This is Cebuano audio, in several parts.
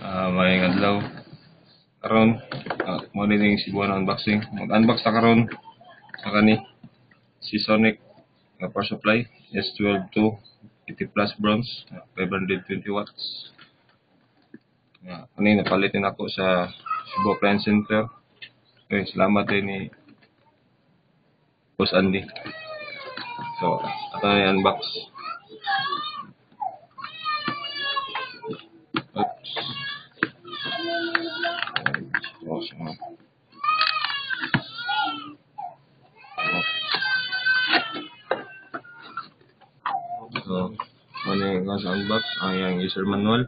Maayong adlaw. Karon, mao ni ning Cebuano Unboxing. Mag-unbox ta karon sa kani Seasonic nga power supply S12 2 80 Plus Bronze, 520 watts. Nga kani napalit ni nako sa Cebu Appliance Center. Okay, salamat din ni Boss Andy. So, ato na i-unbox. Oops. So, ano yung sa unbox? Ang iyang user manual.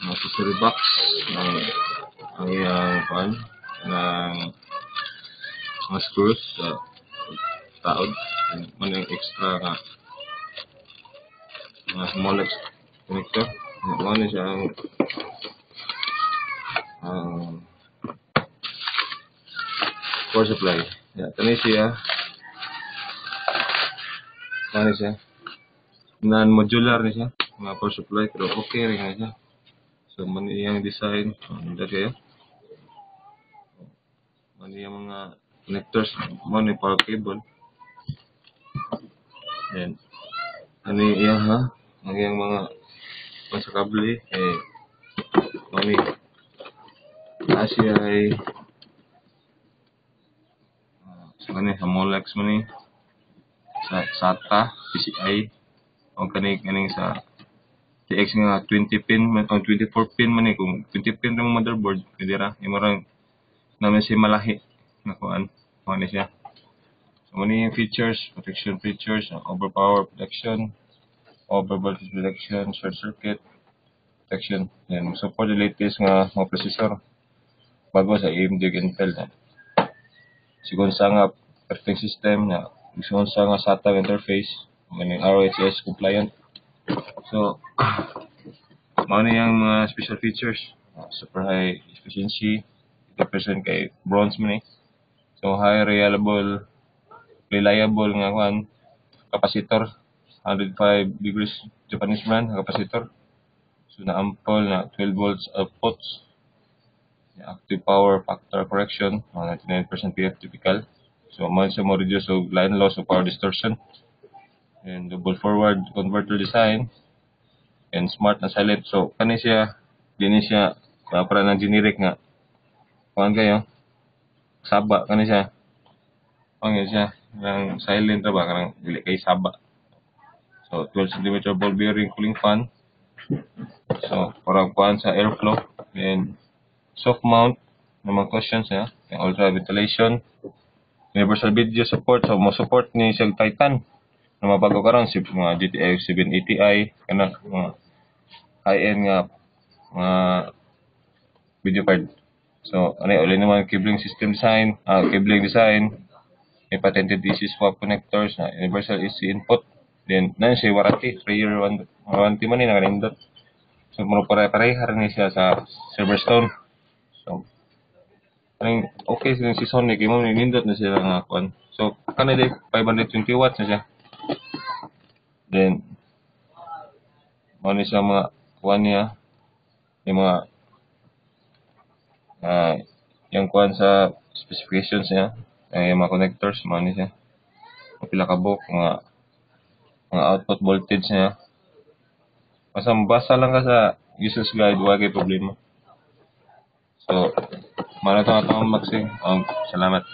Ang accessory box. Ang iyang pan ng mga screws sa taod. Ano yung extra nga mga small connector. Ano siya ang power supply. Yeah, kani siya. Kani siya. Non-modular ni siya. Mga power supply pero okay rin nga siya. So man iyang design, ang kayo. Man iyang mga connectors, man ni power cable. Then ano iyang ha? Ang iyang mga sa kable eh mani siya ay sa kani sa Molex man ni sa SATA PCI o kani kaning sa TX nga 20 pin man o 24 pin man ni. Kung 20 pin ra motherboard, pwede ra imo rang namin si malahi na kuan mao ni siya. So mo ni yung features, protection features, overpower protection, over voltage protection, short circuit protection. Then support the latest nga mga processor bago sa AMD ug Intel na. Sigon sa nga operating system na sigon sa nga SATA interface, maning RoHS compliant. So mao ni ang mga special features. Super high efficiency, 80% kay bronze man eh. So high reliable nga kuan capacitor, 105 degrees Japanese brand capacitor. So naampol na 12 volts outputs. Active power factor correction, mga 99% PF typical. So mao siya mo reduce og line loss o power distortion. And double forward converter design and smart na silent. So kani siya, dini siya para ng generic nga kuan kayo saba kani siya. Kuan siya nang silent ra ba, kanang dili kay saba. So 12 cm ball bearing cooling fan. So para kuan sa airflow, then soft mount ng mga cushions niya, yung ultra ventilation, universal video support. So mo support ni siya Titan na mabago karon si mga GTX 780i kana mga high-end nga mga video card. So ano uli naman cabling system design, cabling design, may patented DC swap connectors na universal AC input. Then na siya warranty, 3-year warranty man ni nakanindot. So muro pare-pareha ni siya sa Silverstone. So aning okay sila si Sonic imo nindot na sila nga kuan. So kanay 520 watts na siya. Then mao ni siya mga kuan niya, yung mga yung kuan sa specifications niya, ay yung mga connectors mao ni siya. Pila ka buok mga output voltage niya. Basta mabasa lang ka sa user's guide, wala kay problema. So, mao na itong atong unboxing. Salamat.